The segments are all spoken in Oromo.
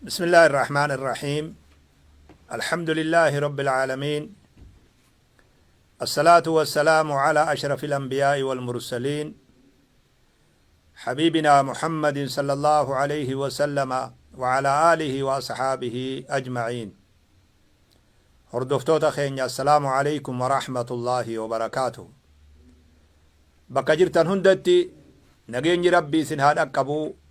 بسم الله الرحمن الرحيم. الحمد لله رب العالمين، الصلاة والسلام على أشرف الأنبياء والمرسلين، حبيبنا محمد صلى الله عليه وسلم وعلى آله وأصحابه أجمعين. Hordoftoota keenya, السلام عليكم ورحمة الله وبركاته. Bakka jirtan hundatti nageenyi Rabbii isin haa dhaqqabu.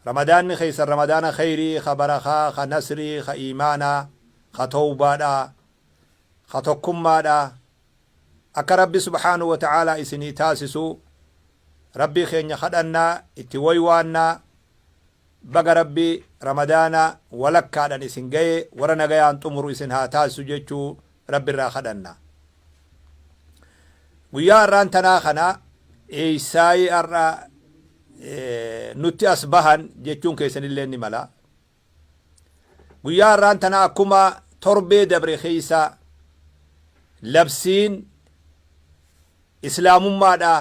Ramadaanni keessan ramadaana khayrii, ka barakaa, ka nasrii, ka iimaanaa, ka tawbaadha, ka tokkummaadha akka Rabbi سبحانه وتعالى isinii taasisu Rabbii keenya kadhannaa, itti waywaannaa. Baga Rabbi Ramadaana walakkaadhan isin gaye, warra nagayaan xumuru isin haa taasisu jechuu Rabbi irraa kadhanna. Guyyaa har'aan tanaa kana eeysaayii har'a nutti as bahan jechuun keessanillee ni mala. Guyyaa har'aan tanaa akkuma torbee dabre keeysa labsiin islaamummaadha,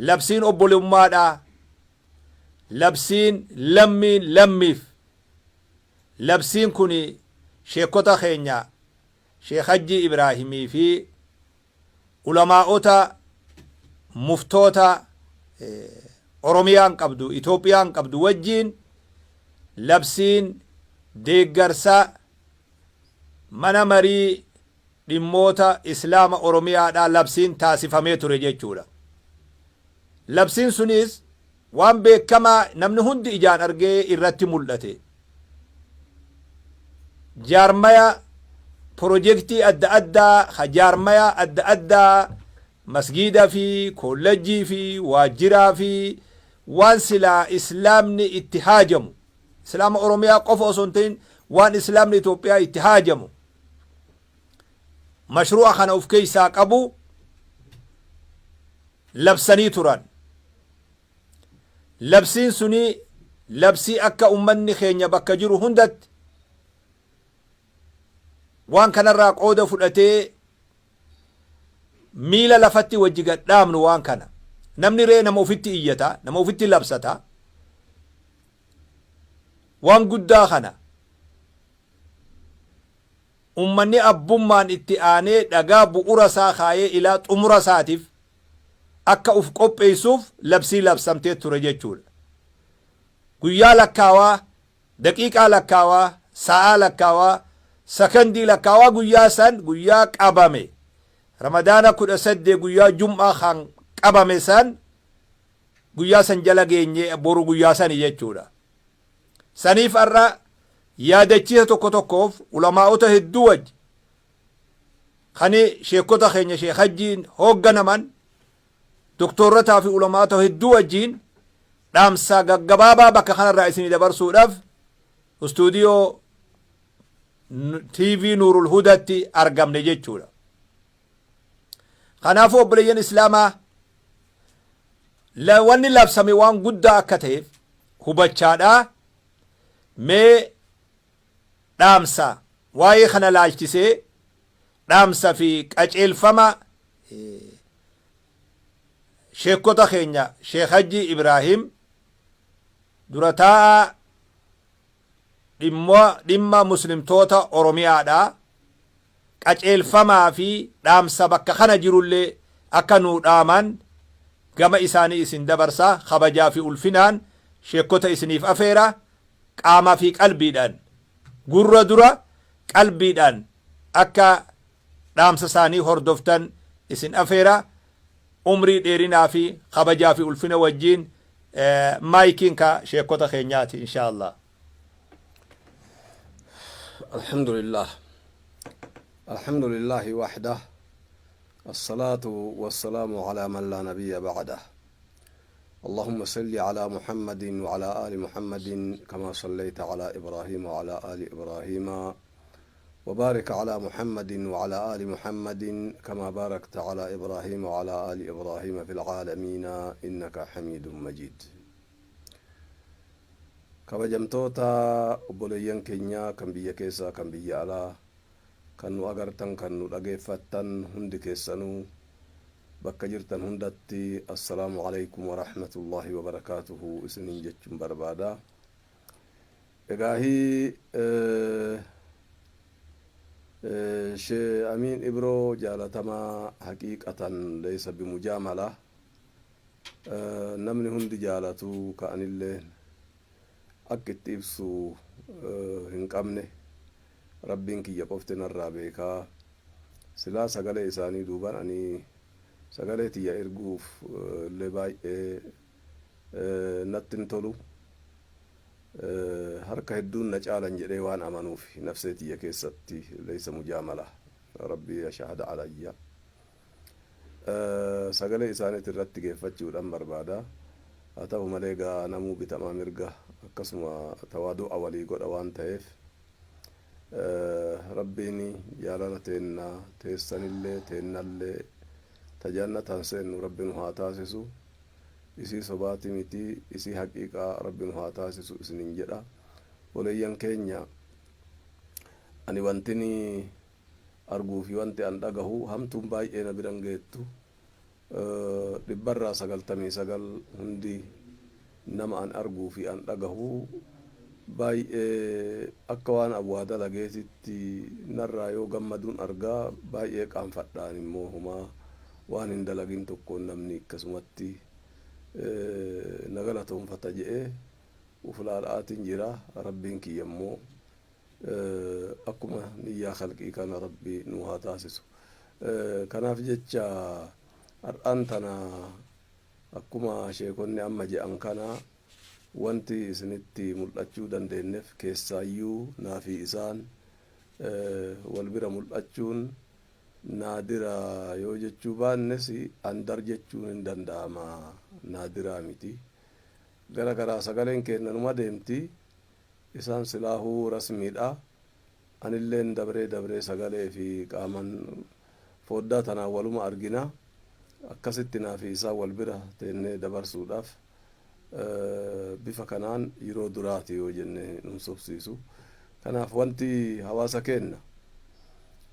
labsiin obbolummaadha, labsiin lammiin lammiif, labsiin kun sheekota keenya Sheekh Hajji Ibraahimii fi ulamaa'ota muftoota Oromiyaan qabdu, Itoophiyaan qabdu wajjiin labsiin deeggarsa mana marii dhimmoota Islaama Oromiyaadhaa labsiin taasifamee ture jechuudha. Labsiin sunis waan beekamaa namni hundi ijaan argee irratti mul'ate. Jaarmaya pirojektii adda addaa ka jaarmaya adda addaa, masgiida fi kollejjii fi waajjiraa fi waan silaa Islaamni itti haajamu, Islaama Oromiyaa qofa osoo hin ta'in waan Islaamni Itoophiyaa itti haajamu, mashruu'a kana of keessaa qabu labsanii turan. Labsiin suni labsii akka ummanni keenya bakka jiru hundatti waan kanarraa qooda fudhatee miila lafatti wajji gad dhaabnu. Waan kana namni ree nama ofitti iyyata, nama ofitti labsata. Waan guddaa kana ummanni abbummaan itti aanee dhagaa bu'ura isaa kaayee ilaa xumura isaatiif akka uf qopheessuuf labsii labsamtee ture jechuudha. Guyyaa lakkaawaa, daqiiqaa lakkaawaa, sa'aa lakkaawaa, sakandii lakkaawaa, guyyaa san guyyaa qabame, Ramadaana 18 guyyaa Jum'aa kan qabame san, guyyaa san jala geenye, boru guyyaa sani jechuudha. Saniif har'a yaadachiisa tokko tokkoof ulamaa'ota hedduu wajji kani sheekota keenya Sheekh Hajjiin hoogganaman, doktorrataa fi ulamaa'ota hedduu wajjiin dhaamsa gaggabaabaa bakka kanarraa isinii dabarsuudhaaf istuudiyoo TV Nuurul Hudatti argamne jechuudha. Kanaafuu obboleeyyan Islaamaa, wanni labsame waan guddaa akka ta'eef hubachaadha. Mee dhaamsa waa'ee kana laalchisee dhaamsa fi qaceelfama sheekota keenya Sheekh Hajji Ibraahim, dura taa'aa dhimma muslimtoota Oromiyaadha, qaceelfamaa fi dhaamsa bakka kana jirullee akka nuu dhaaman gama isaanii isin dabarsa. Kabajaa fi ulfinaan sheekota isiniif afeera. Qaamaa fi qalbiidhaan, gurra dura qalbiidhaan akka dhaamsa isaanii hordoftan isin afeera. Umrii dheerinaa fi kabajaa fi ulfina wajjiin maayikiin ka sheekota keenyaati, insha Allah. الحمد لله، الحمد لله وحده، الصلاة والسلام على من لا نبي بعده. اللهم صل على محمد وعلى آل محمد كما صليت على إبراهيم وعلى آل إبراهيم، وبارك على محمد وعلى آل محمد كما باركت على إبراهيم وعلى آل إبراهيم في العالمين إنك حميد مجيد. Kabajamtoota obboleeyyan keenya kan biyya keessaa, kan biyya alaa, kan nu agartan, kan nu dhageeffattan hundi keessanuu bakka jirtan hundatti السلام عليكم ورحمة الله وبركاته isiniin jechuun barbaada. Egaahii Shee Amiin Ibroo jaalatamaa haqiiqatan, leeysa bimujaamala, namni hundi jaalatu, ka anilleen akka itti ibsu hin qabne, Rabbiin kiyya qofti narraa beekaa. Silaa sagalee isaanii duuban ani sagalee tiyya erguuf illee baay'ee natti hin tolu. Harka hedduun na caalan jedhee waan amanuuf nafsee tiyya keessatti, leeysa mujaamala, Rabbii yashhad alayya, sagalee isaaniit irratti geeffachuudhaan barbaada. Haa ta'u malee gaa namuu bitamaa mirga akkasuma tawaadu'a walii godha waan ta'eef, Rabbiin jaalala teenna teessanillee teennallee ta jannataan seennu Rabbi nu haa taasisu. Isii sobaati miti, isii haqiiqaa Rabbi nu haa taasisu isinin jedha. Boleeyyan keenya, ani wantini arguu fi wanti an dhagahu hamtuun baay'ee na biran geettu. 99% hundi nama an arguu fi an dhagahu baay'ee akka waan awwaa dalageetitti narraa yoo gammaduun argaa, baay'ee qaanfadhaan immoo homaa waan hin dalagin tokkoon namni akkasumatti na galatoonfata je'ee uf laala'aatiin jira. Rabbiin kiyya immoo akkuma niyyaa khalqii kana Rabbi nu haa taasisu. Kanaaf jecha har'aan tana akkuma sheekonni amma je'an kana wanti isinitti mul'achuu dandeenyeef, keessaayyuu naafi isaan wal bira mul'achuun naadira yoo jechuu baannes, andar jechuun hin danda'ama, naadiraa miti. Gara garaa sagaleen keenya numa deemti. Isaan silaahuu rasmiidha. Anilleen dabree dabree sagalee fi qaaman fooddaa tanaan waluma argina. Akkasitti naafi isaan wal bira teennee dabarsuudhaaf bifa kanaan yeroo duraati yoo jenne nun sobsiisu. Kanaaf wanti hawaasa keenna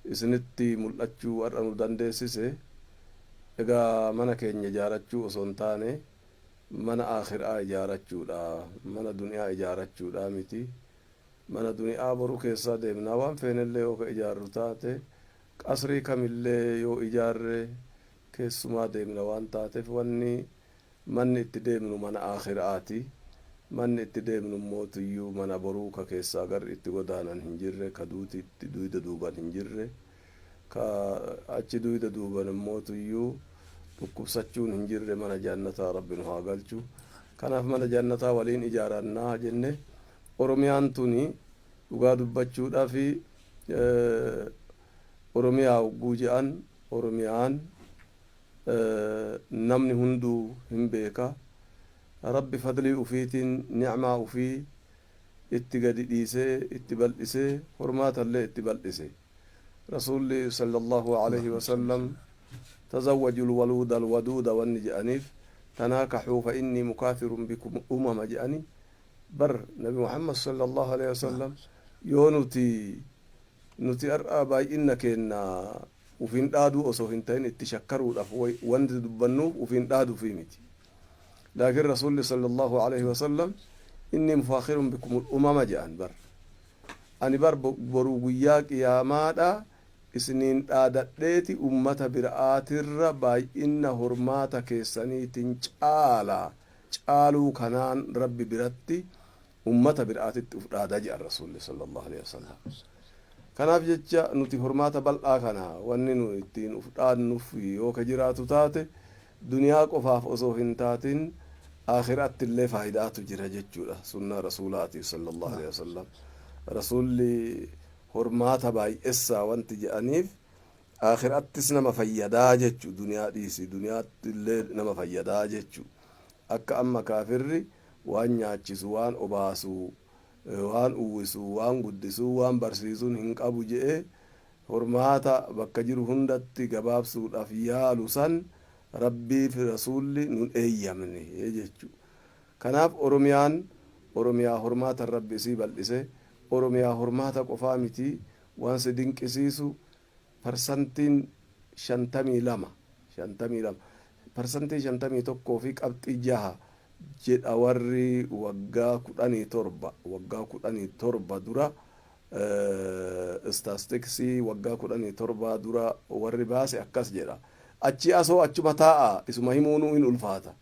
isinitti mul'achuu har'a nu dandeessise, egaa mana keenya ijaarachuu osoo hin taane mana aakhiraa ijaarachuudha. Mana duniyaa ijaarachuudha miti. Mana duniyaa boru keessaa deemnaa. Waan feenellee yoo ka ijaarru taate, qasrii kamillee yoo ijaarre, keessumaa deemna waan taateef, wanni manni itti deemnu mana aakhiraati. Manni itti deemnu mootuyyuu mana boruu ka keessaa garri itti godaanan hin jirre, ka duuti itti duyda duuban hin jirre, ka achi duyda duuban mootuyyuu dhukkubsachuun hin jirre, mana jannataa Rabbi nu haa galchu. Kanaaf mana jannataa waliin ijaarannaa jenne. Oromiyaan tuni dhugaa dubbachuudhaaf, Oromiyaa hogguu je'an, Oromiyaan namni hunduu hin beeka. Rabbi fadlii ufiitiin ni'maa ufii itti gadi dhiisee, itti bal'isee, hormaatallee itti bal'ise. Rasuulli sallallahu alaihi wasallam tazawwajul waluuda alwaduuda wanni je'aniif, tanaakaxuu fa innii mukaathirun bikum umama je'ani bar. Nabi Muhammad sallallahu alaihi wasallam yoo nuti har'a baay'inna keenna ufin dhaaduu osoo hin ta'in itti shakkaruudhaaf wanti dubbannuuf ufin dhaaduufi miti, laakiin Rasuulli sallallahu alaihi wasallam inni mufaakhirun bikumul umama je'an bar. Ani bar boruu guyyaa qiyaamaadha isiniin dhaadadheeti ummata bira'aatirra baay'inna hormaata keessaniitiin caala, caaluu kanaan Rabbi biratti ummata bira'aatitti uf dhaada je'an Rasuulli sallallahu alaihi wasallam. Kanaaf jecha nuti hormaata bal'aa kana wanni nu ittiin uf dhaadnuuf yoo ka jiraatu taate, duniyaa qofaaf osoo hin taatin aakhiraatti illee faayidaatu jira jechuudha. Sunnaa Rasuulaati sallallahu alaihi wasallam. Rasuulli hormaata baay'essaa wanti je'aniif aakhiraattis nama fayyadaa jechu. Duniyaa dhiisi, duniyaatti illee nama fayyadaa jechu. Akka amma kaafirri waan nyaachisu, waan obaasu, waan uwwisu, waan guddisu, waan barsiisuun hin qabu je'e hormaata bakka jiru hundatti gabaabsuudhaaf yaalu san, Rabbii fi Rasuulli nun eeyyamne jechu. Kanaaf Oromiyaan Oromiyaa hormaatan Rabbi isii bal'ise. Oromiyaa hormaata qofaa miti. Waan si dinqisiisu parsantiin 52, 52, parsantii 51 fi qabxii 6. jedha. Warri waggaa 17, waggaa 17 dura, istaatistiksii waggaa 17 dura warri baase akkas jedha. Achi asoo achuma taa'a, isuma himuunuu hin ulfaata.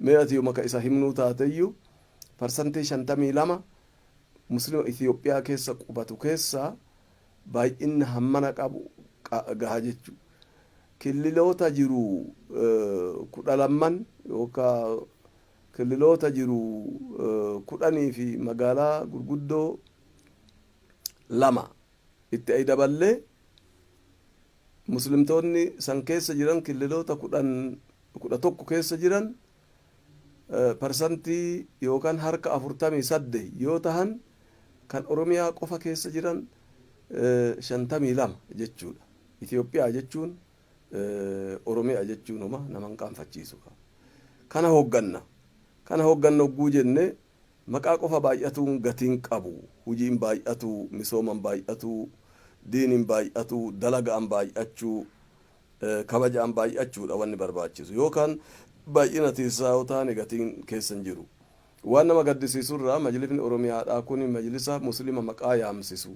Mee ati yooma ka isa himnuu taateyyuu, 52% Muslima Itiyoophiyaa keessa qubatu keessaa baay'inna hammana qabu gaha jechu. Killiloota jiru 12n yookaa killiloota jiru 10 fi magaalaa gurguddoo 2 itti ay daballee, Muslimtoonni san keessa jiran, killiloota 10, 11 keessa jiran, parsantii yookaan harka 48 yoo tahan, kan Oromiyaa qofa keessa jiran 52 jechuudha. Itoophiyaa jechuun Oromiyaa jechuun homa nama hin qaanfachiisu. Kana hoogganna. Kana hoogganna hogguu jenne, maqaa qofa baay'atuun gatiin qabu. Hujiin baay'atu, misooman baay'atu, diiniin baay'atu, dalaga'an baay'achuu, kabaja'an baay'achuudha wanni barbaachisu. Yookaan baay'ina tiisaa yoo taane gatiin keessa hin jiru. Waan nama gaddisiisurraa, majlifni Oromiyaadhaa kun majlisa Muslima maqaa yaamsisu,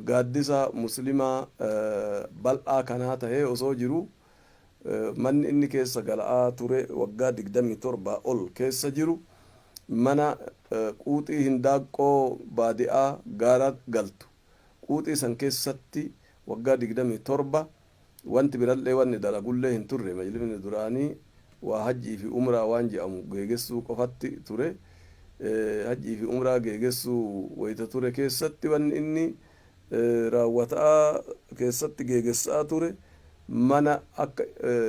gaaddisa Muslima bal'aa kanaa tahee osoo jiru, manni inni keessa gala'aa ture waggaa 27 ol keessa jiru mana quuxii hindaaqqoo baadi'aa gaara galtu. Quuxii san keessatti waggaa 27 wanti birallee wanni dalagullee hin turre. Majlifni duraanii waa hajjii fi umraa waan je'amu geegessuu qofatti ture. Hajjii fi umraa geegessuu wayta ture keessatti, wanni inni raawwataa keessatti geegessaa ture mana akka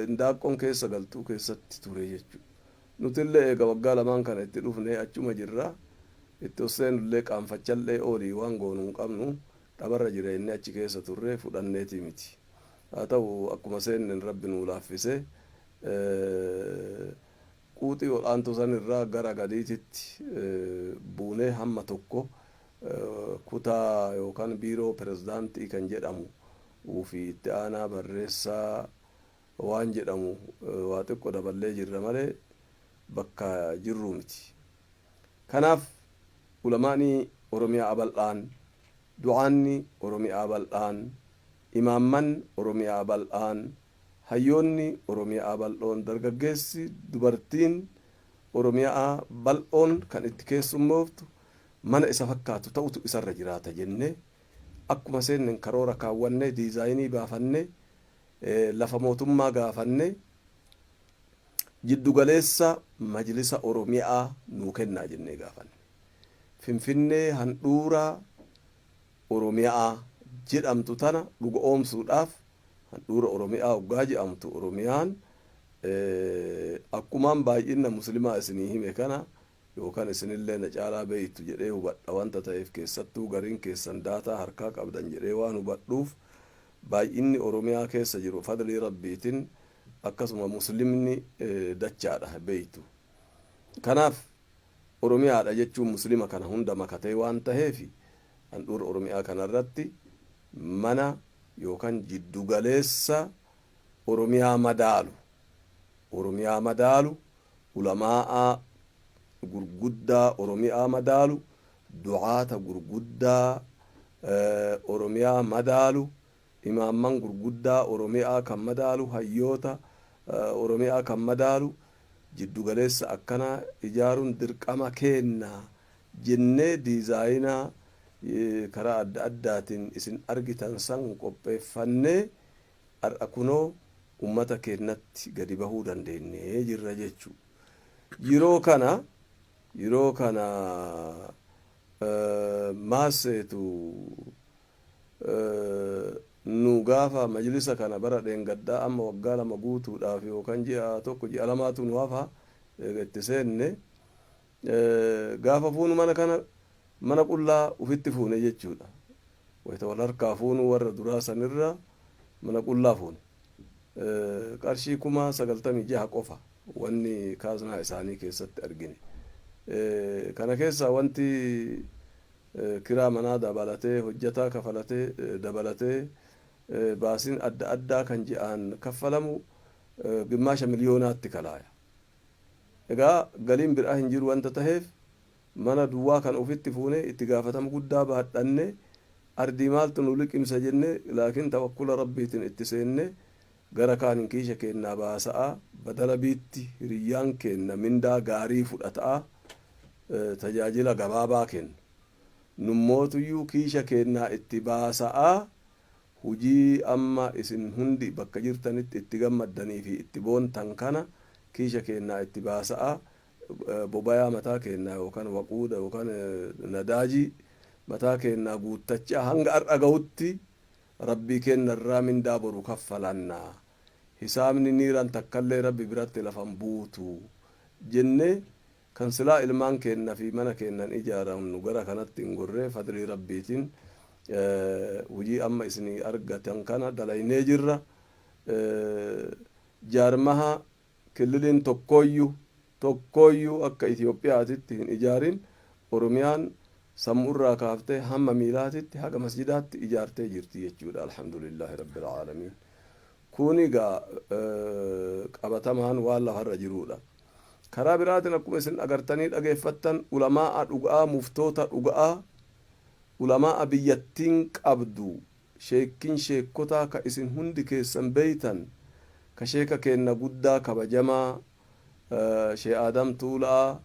hindaaqqoon keessa galtuu keessatti ture jechuudha. Nutillee eega waggaa lamaan kana itti dhufne achuma jirra. Itti osseenullee qaanfachallee oolii waan goonu hin qabnu. Dhabarra jireenne achi keessa turre fudhanneetii miti. Haa ta'u, akkuma seenneen Rabbi nuu laaffise, quuxii ol aantuu san irraa gara gadiititti buunee hamma tokko kutaa yookaan biiroo pirezidaantii kan jedhamu fi itti aanaa barreessaa waan jedhamu waa xiqqo daballee jirra malee bakka jirruu miti. Kanaaf ulamaanii Oromiyaa bal'aan, du'aanni Oromiyaa bal'aan, imaamman Oromiyaa bal'aan, hayyoonni Oromiyaa bal'oon, dargaggeessi, dubartiin Oromiyaa bal'oon kan itti keessummooftu mana isa fakkaatu ta'utu isarra jiraata jennee, akkuma seenneen karoora kaawwannee, diizaayinii baafannee, lafa mootummaa gaafannee, jiddugaleessa majlisa Oromiyaa nuu kennaa jennee gaafanne. Finfinnee handhuura Oromiyaa jedhamtu tana dhuga oomsuudhaaf, handhuura Oromiyaa hoggaa jedhamtu, Oromiyaan akkumaan baay'ina Muslimaa isinii hime kana, yookaan isinillee na caalaa beeytu jedhee hubadha wanta ta'eef, keessattuu gariin keessan daataa harkaa qabdan jedhee waan hubadhuuf, baay'inni Oromiyaa keessa jiru fadlii Rabbiitiin akkasuma Muslimni dachaadha beeytu. Kanaaf Oromiyaadha jechuun Muslima kana hunda makatee waan taheef, handhuura Oromiyaa kanarratti mana yookaan jiddugaleessa Oromiyaa madaalu, Oromiyaa madaalu, ulamaa'aa gurguddaa Oromiyaa madaalu, du'aata gurguddaa Oromiyaa madaalu, imaamman gurguddaa Oromiyaa kan madaalu, hayyoota Oromiyaa kan madaalu jiddugaleessa akkanaa ijaaruun dirqama keenna jennee, diizaayinaa karaa adda addaatiin isin argitan san qopheeffannee, har'a kunoo ummata keennatti gadi bahuu dandeenyee jirra jechuu. Yeroo kana maasseetu nu gaafa majlisa kana bara dheengaddaa, amma waggaa 2 guutuudhaaf yookaan ji'a 1, ji'a 2tu nu hafa itti seenne, gaafa fuunu mana kana mana qullaa ufitti fuune jechuudha. Wayita wal harkaa fuunu warra duraa sanirra mana qullaa fuune. Qarshii 96,000 qofa wanni kaaznaa isaanii keessatti argine. Kana keessaa wanti kiraa manaa dabalatee, hojjataa kafalatee dabalatee, baasiin adda addaa kan ji'aan kaffalamu gimmaasha miliyoonaatti kalaaya. Egaa galiin biraa hin jiru wanta taheef, mana duwwaa kan ofitti fuunee itti gaafatama guddaa baadhanne, ardii maaltu nu liqimsa jenne, laakiin tawakkula Rabbiitiin itti seenne. Gara kaaniin kiisha keennaa baasa'a, badala biitti hiriyyaan keenna mindaa gaarii fudhata'a tajaajila gabaabaa kennu. Nummootuyyuu kiisha keennaa itti baasa'a hujii amma isin hundi bakka jirtanitti itti gammaddanii fi itti boontan kana kiisha keennaa itti baasa'a, bobayaa mataa keennaa yookaan waquuda yookaan nadaajii mataa keennaa guuttachaa hanga har'a gahutti Rabbii keenna irraa mindaa boru kaffalanna. Hisaabni niiran takkallee Rabbi biratti lafa hin buutu jennee kan silaa ilmaan keenna fi mana keennan ijaaramnu gara kanatti hin gorree, fadlii Rabbiitiin hujii amma isinii argatan kana dalaynee jirra. Jaarmaha killiliin tokkooyyu tokkooyyuu akka Itoophiyaatitti hin ijaarin Oromiyaan sammuurraa kaaftee hamma miilaatitti haga masjidaatti ijaartee jirti jechuudha. Alhamdulillaahi rabbil aalamiin. Kun egaa qabatamaan waan lafarra jiruudha. Karaa biraatiin akkuma isin agartanii dhageeffattan, ulamaa'a dhuga'aa, muftoota dhuga'aa, ulamaa'a biyyattiin qabdu, sheekkin sheekkotaa ka isin hundi keessan beeytan, ka sheeka keenna guddaa kabajamaa Shee Aadam Tuula'aa,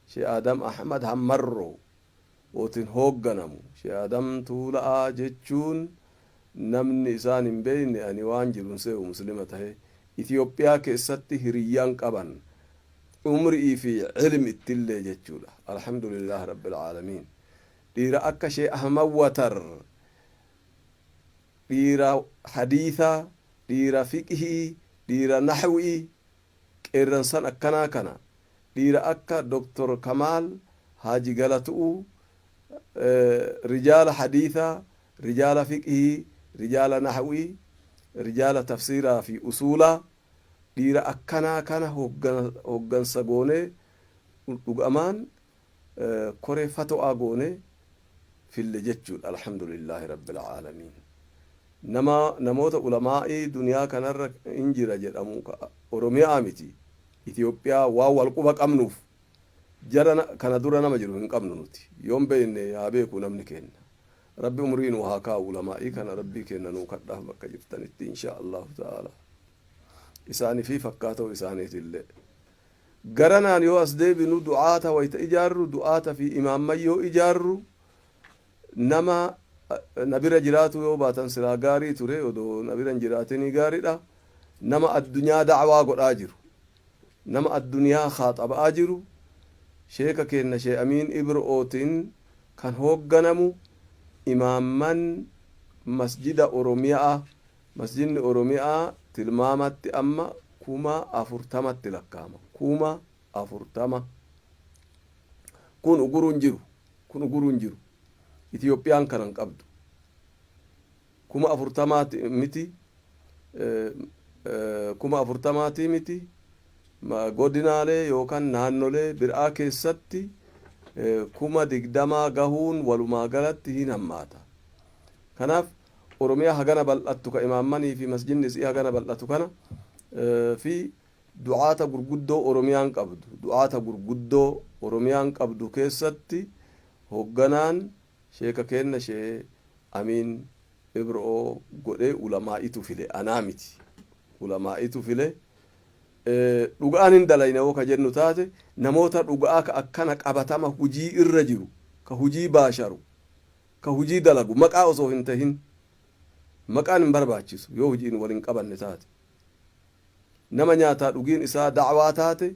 Shee Aadam Ahmad Hammarroo ootin hoogganamu. Shee Aadam Tuula'aa jechuun namni isaan hin beeyne ani waan jiru hin see'u muslima tahe. Itiyoophiyaa keessatti hiriyyaan qaban umri'ii fi ilm ittillee jechuudha. Alhamdulillaah rabbil aalamiin. Dhiira akka Shee Ahmad Watar, dhiira hadiisaa, dhiira fiqhii, dhiira nahwii, qeerransan akkanaa kana, dhiira akka Doktor Kamaal Haaji Galatu'uu, rijaala hadiisaa, rijaala fiqhii, rijaala nahwii, rijaala tafsiiraa fi usuulaa, dhiira akkanaa kana hooggansa goonee, dhugamaan koree fato'aa goonee fille jechuudha. Alhamdulillaahi rabbil aalamiin. Nama namoota ulamaa'ii duniyaa kanarra hin jira jedhamu Oromiyaa miti, Itoophiyaa waan wal quba qabnuuf jara kana dura nama jiru hin qabnu nuti. Yoon beekne haa beeku namni keenya. Rabbi umrii nuu haa kaa'u ulamaa'ii kana. Rabbii keenya nuu kadhaaf bakka jirtanitti, insha Allahu ta'ala, isaanii fi fakkaatoo isaaniitillee. Garanaan yoo as deebinu, du'aata wayta ijaarru, du'aata fi imaamman yoo ijaarru, nama na bira jiraatu yoo baatan silaa gaarii ture, odoo na bira hin jiraatinii gaariidha. Nama addunyaa da'waa godhaa jiru, nama addunyaa khaaxaba'aa jiru, sheeka keenna Shee Amiin Ibro'ootiin kan hoogganamu imaamman masjida Oromiyaa. Masjidni Oromiyaa tilmaamatti amma 40,000tti lakkaa'ama. 40,000. Kun uguruun jiru. Kun uguruun jiru. Itiyoophiyaan kana hin qabdu. 40,000ti miti. 40,000ti miti. Godinaalee yookaan naannolee biraa keessatti 20,000 gahuun walumaa galatti hin hammaata. Kanaaf Oromiyaa hagana bal'attu, ka imaammanii fi masjidni isii hagana bal'atu kana fi du'aata gurguddoo Oromiyaan qabdu, du'aata gurguddoo Oromiyaan qabdu keessatti hoogganaan sheeka keenna Shee Amiin Ibro'oo godhee ulamaa'itu file, anaa miti, ulamaa'itu file. Dhugaan hin dalayna yoo ka jennu taate, namoota dhugaa ka akkana qabatama hujii irra jiru, ka hujii baasharu, ka hujii dalagu, maqaa osoo hin tahin, maqaan hin barbaachisu yoo hujiin wal hin qabanne taate, nama nyaataa dhugiin isaa da'waa taate,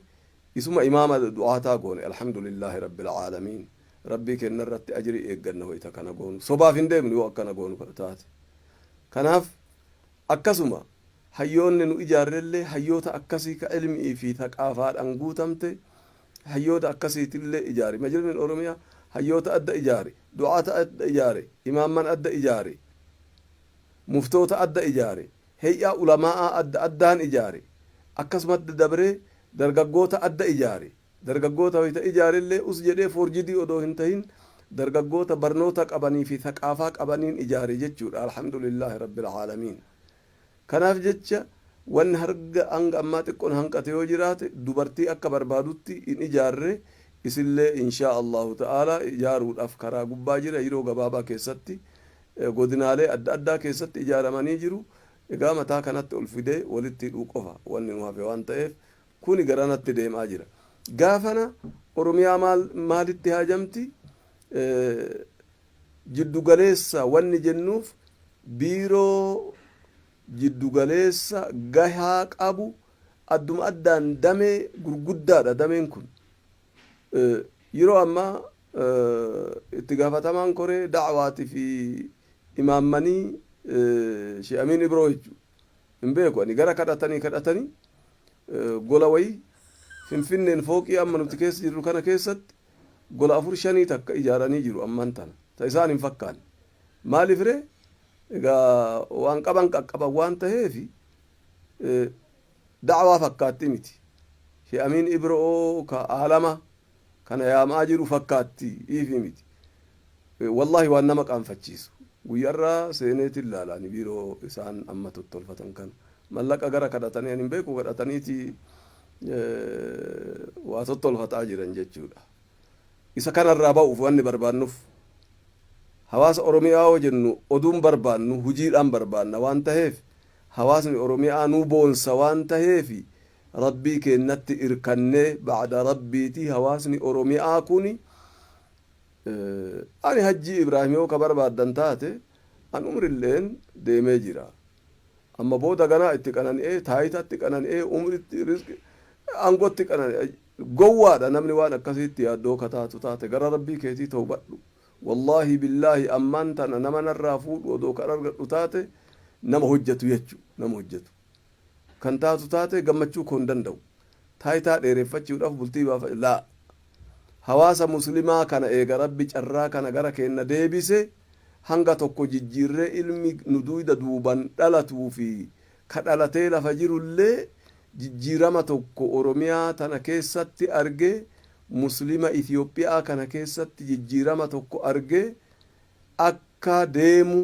isuma imaama du'aataa goone. Alhamdulillaahi rabbil aalamiin. Rabbii kenna irratti ajrii eegganna wayta kana goonu, sobaaf hin deemnu yoo akkana goonu taate. Kanaaf akkasuma hayyoonni nu ijaarrellee hayyoota akkasii ka ilmii fi thaqaafaadhaan guutamte, hayyoota akkasiitillee ijaare. Majlisni Oromiyaa hayyoota adda ijaare, du'aata adda ijaare, imaamman adda ijaare, muftoota adda ijaare, hey'aa ulamaa'aa adda addaan ijaare, akkasumatti dabree dargaggoota adda ijaare. Dargaggoota wayta ijaarellee us jedhee foorjidii odoo hin tahin, dargaggoota barnoota qabanii fi thaqaafaa qabaniin ijaare jechuudha. Alhamdulillaahi rabbil aalamiin. Kanaaf jecha Wanni harga hanga ammaa xiqqoon hanqate yoo jiraate, dubartii akka barbaadutti hin ijaarre. Isillee inshaa Allahu ta'ala ijaaruudhaaf karaa gubbaa jira. Yeroo gabaabaa keessatti godinaalee adda addaa keessatti ijaaramanii jiru. Egaa mataa kanatti ol fidee walitti hidhuu qofa wanni nu hafe waan ta'eef, kuni garanatti deemaa jira. Gaafana Oromiyaa maal maalitti haajamti? Jiddu galeessa wanni jennuuf, biiroo jiddu galeessa gahaa qabu, adduma addaan damee gurguddaadha dameen kun. Yeroo ammaa itti gaafatamaan koree da'waati fi imaammanii Sheekh Amiin Ibroo jechuudha. Hin beeku ani, gara kadhatanii kadhatanii gola wayii Finfinneen fooqii amma nuti keessa jirru kana keessatti gola afur shanii takka ijaaranii jiru ammaan tana. Ta isaan hin fakkaanne. Maaliif ree? Egaa waan qaban qaqqaban waan taheefi da'waa fakkaatti miti. Sheekh Amiin Ibroo ka aalama kana yaamaa jiru fakkaatti iifi miti. Wallahi waan nama qaanfachiisu. Guyyarraa seeneetiin ilaala ani biiroo isaan amma tottolfatan kana. Mallaqa gara kadhatanii ani hin beeku, kadhataniiti waa tottolfataa jiran jechuudha. Isa kanarraa ba'uuf wanni barbaannuuf, hawaasa Oromiyaa yoo jennu oduun barbaannu, hujiidhaan barbaanna waan taheef, hawaasni Oromiyaa nu boonsa waan taheef, Rabbii keennatti irkannee, ba'da Rabbiiti hawaasni Oromiyaa kuni. Ani Hajjii Ibraahim yoo ka barbaaddan taate, an umrilleen deemee jira. Amma booda ganaa itti qanani'ee, taayitatti qanani'ee, umritti, rizqi, aangotti qanani'e. Gowwaadha namni waan akkasiitti yaaddoo ka taatu taate, gara Rabbii keetii tawbadhu. Wallaahi billaahi, ammaan tana nama narraa fuudhu odoo kan argadhu taate, nama hojjatu jechu, nama hojjatu. Kan taatu taate gammachuu koo hin danda'u. Taayitaa dheereffachuudhaaf bultii baafa laa. Hawaasa Muslimaa kana eega Rabbi carraa kana gara keenna deebise, hanga tokko jijjiirree ilmi nu duyda duuban dhalatuu fi ka dhalatee lafa jirullee jijjiirama tokko Oromiyaa tana keessatti argee, Muslima Itiyoophiyaa kana keessatti jijjiirama tokko argee akka deemu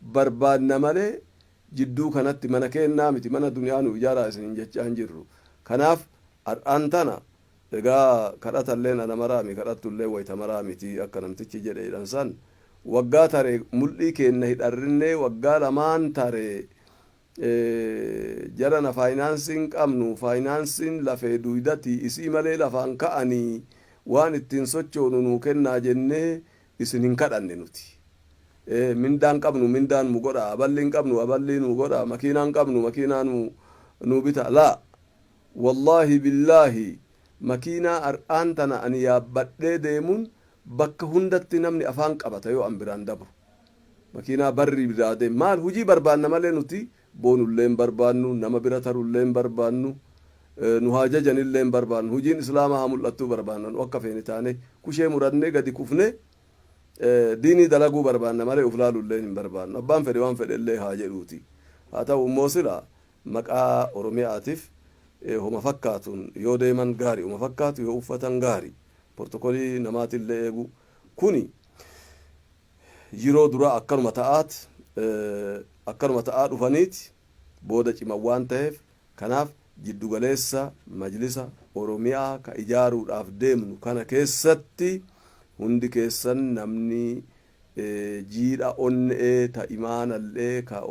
barbaadna malee, jidduu kanatti mana keennaa miti, mana duniyaa nu ijaaraa isiniin jechaa hin jirru. Kanaaf har'aan tana egaa kadhatalleen ana maraami, kadhattulleen wayta maraa miti akka namtichi jedhe jedhan san, waggaa tare mul'ii keenna hidharrinnee, waggaa lamaan tare jarana faayinaansiin qabnu, faayinaansiin lafee duydati, isii malee lafaan ka'anii waan ittiin sochoonu nuu kennaa jennee isin hin kadhanne nuti. Mindaan qabnu, mindaan nu godha, aballi hin qabnu, aballii nu godha, makiinaan qabnu, makiinaa nu bita. Laa, wallaahi billaahi, makiinaa har'aan tana ani yaabbadhee deemuun bakka hundatti namni afaan qabata yoo an biraan dabru. Makiinaa barri biraa deemu maal hujii barbaanna malee, nuti boonullee hin barbaannu, nama bira tarullee hin barbaannu, nu haa jajanillee hin barbaannu. Hujiin Islaamaa haa mul'attuu barbaanna. Nu akka feene taane kushee murannee gadi kufne diinii dalaguu barbaanna malee uf laalullee hin barbaannu. Abbaan fedhe waan fedhe illee haa jedhuuti. Haa ta'u immoo sila maqaa Oromiyaatiif homa fakkaatuun yoo deeman gaari, homa fakkaatu yoo uffatan gaari, portokolii namaatillee eegu. Kuni yeroo duraa akkanuma ta'aat, akkanuma ta'aa dhufaniiti booda ciman waan ta'eef, kanaaf jiddugaleessa majlisa Oromiyaa ka ijaaruudhaaf deemnu kana keessatti hundi keessan, namni jiidha onne'ee ta imaanallee, ka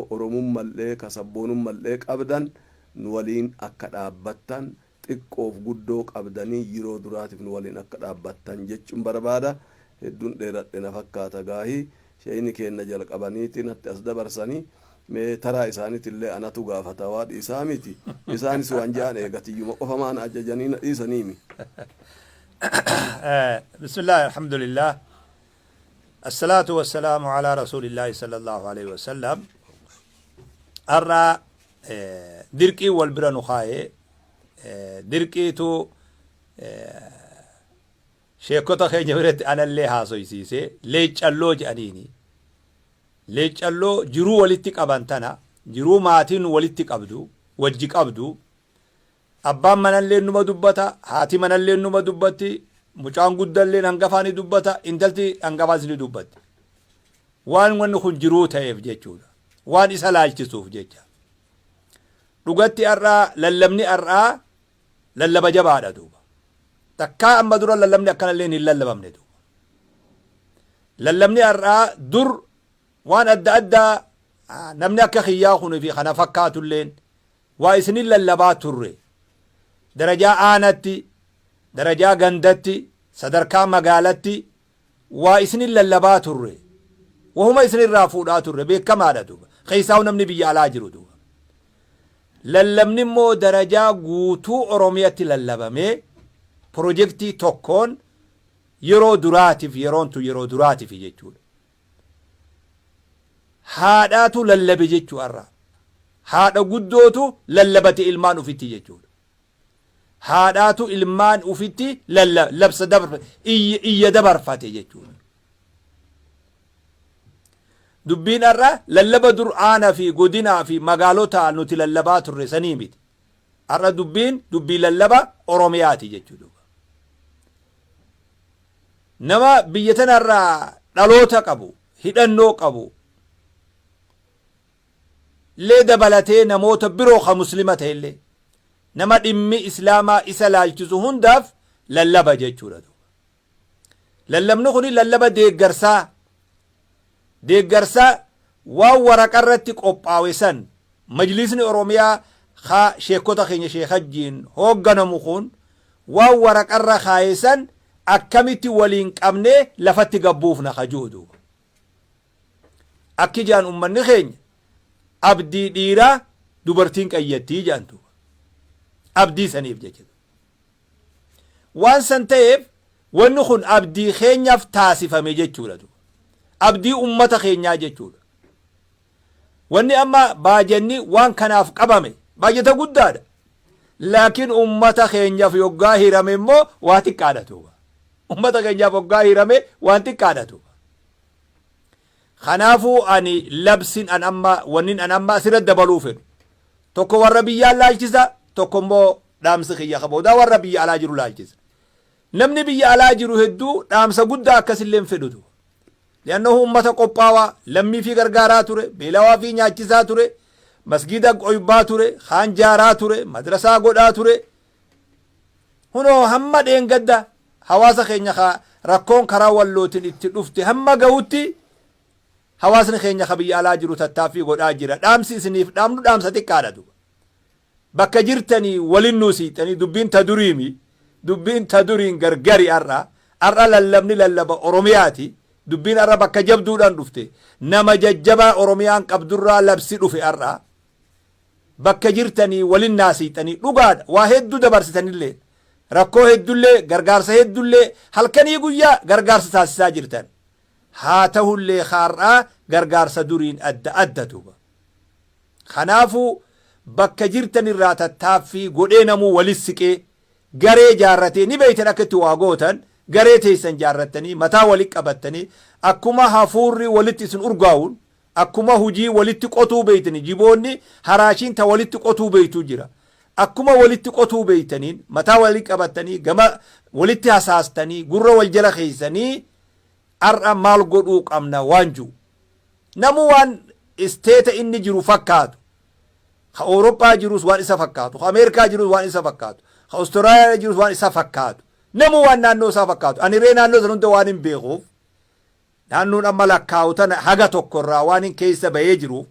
Oromummallee, ka sabboonummallee qabdan, nu waliin akka dhaabbattan, xiqqoof guddoo qabdanii yeroo duraatiif nu waliin akka dhaabbattan jechuun barbaada. Hedduun dheeradhe na fakkaata. Gaahii sheeyni keenna jalqabaniiti natti as dabarsanii, mee taraa isaaniitillee anatu gaafata, waa dhiisaa miti. Isaanis waan je'an eegatiyyuma qofa maana ajajanii na dhiisaniimi. بسم الله، الحمد لله، الصلاة والسلام على رسول الله صلى الله عليه وسلم. Arra dirqii wal bira nu kaa'ee, dirqiitu sheekota keenya biratti anallee haasoysiise. Leeccalloo jedhaniini, leeccalloo jiruu walitti qaban tana, jiruu maatiin walitti qabdu, wajji qabdu. Abbaan manallee numa dubbata, haati manallee numa dubbatti, mucaan guddalleen hangafaa ni dubbata, intalti hangafaas ni dubbatti. Waan wanni kun jiruu ta'eef jechuudha, waan isa laalchisuuf jecha. Dhugatti har'aa lallabni har'aa lallaba jabaadha duuba. Takkaa amma dura lallabni akkanallee hin lallabamne duuba. Lallabni har'aa dur waan adda addaa namni akka kiyyaa kun fi kana fakkaatulleen waa isinin lallabaa turre. Darajaa aanatti, darajaa gandatti, sadarkaa magaalatti waa isinin lallabaa turre. Wahuma isinirraa fuudhaa turre beekamaadha duuba. Keessaa namni biyya alaa jiru duuba. Lallabni immoo darajaa guutuu Oromiyatti lallabamee pirojektii tokkoon yeroo duraatiif, yeroon tun yeroo duraatiif jechuudha. Haadhaatu lallabe jechuu har'a. Haadha guddootu lallabate ilmaan ufitti jechuudha. Haadhaatu ilmaan ufitti labsa iyya dabarfate jechuudha. Dubbiin har'a lallaba dur aanaa fi godinaa fi magaalota nuti lallabaa turre sanii miti. Har'a dubbiin dubbii lallaba Oromiyaati jechuudha. Nama biyya tanarraa dhaloota qabu, hidhannoo qabu, illee dabalatee namoota biroo ka muslima ta'ellee nama dhimmi islaamaa isa laalchisu hundaaf lallaba jechuudha. Lallabni kun lallaba deeggarsaa. Deeggarsa waan waraqarratti qophaawe san majlisni Oromiyaa ka sheekota keenya sheekajjiin hoogganamu kun waan waraqarra kaaye san akkamitti waliin qabnee lafatti gabbuufna ka ji'u duuba. Akki jaan ummanni keenya abdii dhiiraa dubartiin qayyattii jaan duuba. Abdii saniif jecha. Waan san ta'eef wanni kun abdii keenyaaf taasifame jechuudha. Abdii ummata keenyaa jechuudha. Wanni amma baajanni waan kanaaf qabame baajata guddaadha. Laakiin ummata keenyaaf yoggaa hirame immoo waa xiqqaadha duuba. Ummata keenyaaf yoggaa hirame waan xiqqaadha duuba. Kanaafuu ani labsin an amma wannin an amma asirratti dabaluu fedhu. Tokko warra biyyaan laalchisa, tokko immoo dhaamsi kiyya ka boodaa warra biyya alaa jiru laalchisa. Namni biyya alaa jiru hedduu dhaamsa guddaa akkasillee hin fedhutu. Li'annahu ummata qophaawaa, lammii fi gargaaraa ture, beelawaa fi nyaachisaa ture, masgiida qoybaa ture, kaan jaaraa ture, madrasaa godhaa ture. Hunoo hamma dheengadda hawaasa keenya ka rakkoon karaa wallootiin itti dhufte hamma gahutti hawaasni keenya ka biyya alaa jiru tattaaffii godhaa jira. Dhaamsi isiniif dhaamnu dhaamsa xiqqaadha duuba. Bakka jirtanii walin nuu siixanii dubbiin ta duriimi. Dubbiin ta duriin gargari har'a. Har'a lallabni lallaba Oromiyaati. Dubbiin har'a bakka jabduudhaan dhufte. Nama jajjabaa Oromiyaan qabdurraa labsi dhufe har'a. Bakka jirtanii walin naa siixanii dhugaadha. Waa hedduu dabarsitanillee. Rakkoo heddullee gargaarsa heddullee halkanii guyyaa gargaarsa taasisaa jirtan. Haa ta'ullee har'aa gargaarsa duriin adda adda duuba. Kanaafuu bakka jirtan irraa tattaaffii godhee namuu walis siqee garee jaarratee ni beeytan akka itti waa gootan garee teessan jaarrattanii mataa walitti qabattanii akkuma hafuurri walitti isin urgaa'uun akkuma hujii walitti qotuu beeytanii jiboonni haraashiin ta walitti qotuu beeytuu jira. Akkuma walitti qotuu beeytaniin mataa walitti qabattanii gama walitti hasaastanii gurra wal jala keessanii har'a maal godhuu qabna waan jiru. Namu waan isteeta inni jiru fakkaatu. Ka Awurooppaa jirus waan isa fakkaatu. Ka Ameerikaa jirus waan isa fakkaatu. Ka Awustiraaliyaa jirus waan isa fakkaatu. Namu waan naannoo isaa fakkaatu. Ani ree naannoo sana hunda waan hin beekuuf naannoon amma lakkaa'u tana haga tokkorraa waan hin keessa bahee jiruuf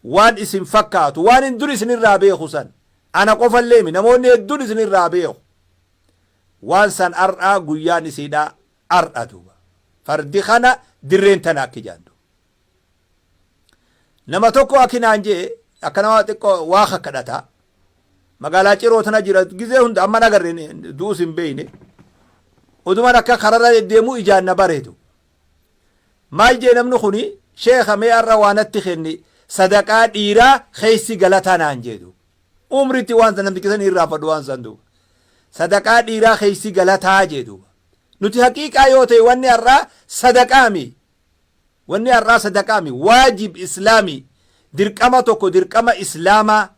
waan isin fakkaatu waan hin dur isinirraa beeku san ana qofallee mi namoonni hedduun isinirraa beeku. Waan san har'aa guyyaan isiidhaa har'a duuba. Fardi kana dirreen tana akki jaandu. Nama tokko akki naan jee akka nama xiqqoo waa kakkadhata. Magaalaa Ciroo tana jira gizee hunda amma nagarre du'us hin beeyne. Odumaan akka kararra deddeemuu ijaan na bareedu. Maal jee namni kuni sheekha mee har'a waa natti kenni sadaqaa dhiiraa keessi galataa naan jeedu. Umritti waan san namticha san irraanfadhu waan san duuba. Sadaqaa dhiiraa keessi galataa jee duuba. Nuti haqiiqaa yoo ta'e wanni har'aa sadaqaami. Wanni har'aa sadaqaami. Waajib islaamii. Dirqama tokko dirqama islaamaa.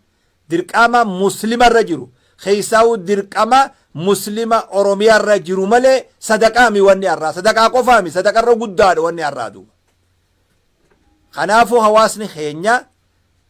Dirqama muslimarra jiru. Keessaa'u dirqama muslima Oromiyaarra jiru malee sadaqaami wanni har'aa. Sadaqaa qofaami. Sadaqarra guddaadha wanni har'aa duuba. Kanaafuu hawaasni keenya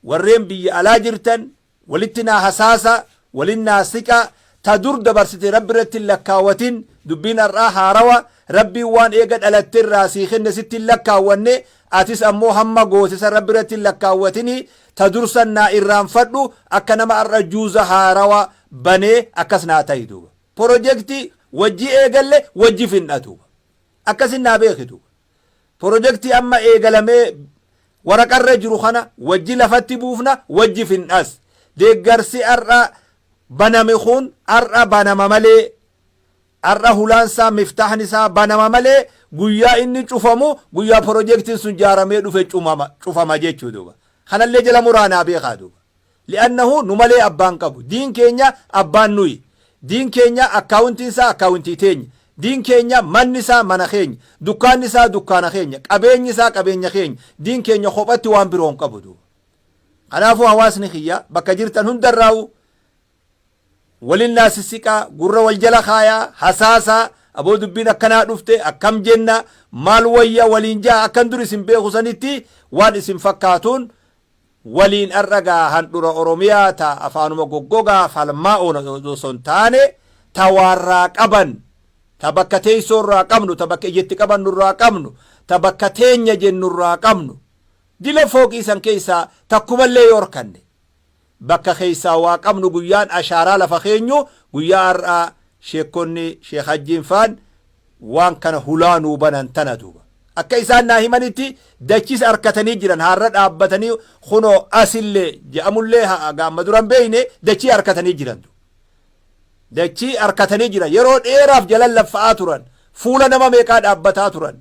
warreen biyya alaa jirtan Walitti naa hasaasa, walin naa siqa, ta dur dabarsite Rabbi irratti hin lakkaawatin, dubbiin har'aa haarawa, Rabbiin waan eega dhalatte irraa sii kenne sitti hin lakkaawwanne, atis ammoo hamma goote san Rabbi irratti hin lakkaawwatini, ta dur san naa irraanfadhu, akka nama har'a juuza haarawa banee akkas naa tahi duuba. Porojektii wajji eegalle wajji finna duuba. Akkasin naa beeki duuba. Porojektii amma eegalamee waraqarra jiru kana wajji lafatti buufna, wajji finnas. Deeggarsi har'a baname kun har'a banama malee, har'a hulaan isaa miftaahni isaa banama malee, guyyaa inni cufamu guyyaa porojektiin sun jaaramee dhufe cufama jechuu duuba. Kanallee jala muraa naa beekaa duuba. Li'annahu nu malee abbaan qabu. Diin keenya abbaan nuyi. Diin keenya akkaawuntiin isaa akkaawuntii teenya. Diin keenya manni isaa mana keenya. Dukkaanni isaa dukkaana keenya. Qabeenyi isaa qabeenya keenya. Diin keenya kophatti waan biroo hin qabu duuba. Kanaafuu hawaasni kiyya bakka jirtan hundarraa'u walin naa sissiqaa, gurra wal jala kaayaa, hasaasaa, aboo dubbiin akkanaa dhufte, akkam jenna, maal wayya waliin ja'a, akkan dur isin beeku sanitti waan isin fakkaatuun waliin har'a gaa handhura Oromiyaa ta afaanuma goggogaa falmaa oona osoo hin taane, ta waarraa qaban, ta bakka teessoo irraa qabnu, ta bakka ijatti qabannu irraa qabnu, ta bakka teenya jennu irraa qabnu, dila fooqii san keessaa takkumallee yoo harkanne bakka keessaa waa qabnu, guyyaan ashaaraa lafa keenyu guyyaa har'aa sheekkonni Sheekh Hajjiin faan waan kana hulaa nuu banan tana duuba. Akka isaan naa himanitti dachis harkatanii jiran, har'a dhaabbatanii kunoo asillee je'amullee gaamma duran beeyne dachii harkatanii jiran. Dachii harkatanii jiran, yeroo dheeraaf jalan laffa'aa turan, fuula nama meeqaa dhaabbataa turan,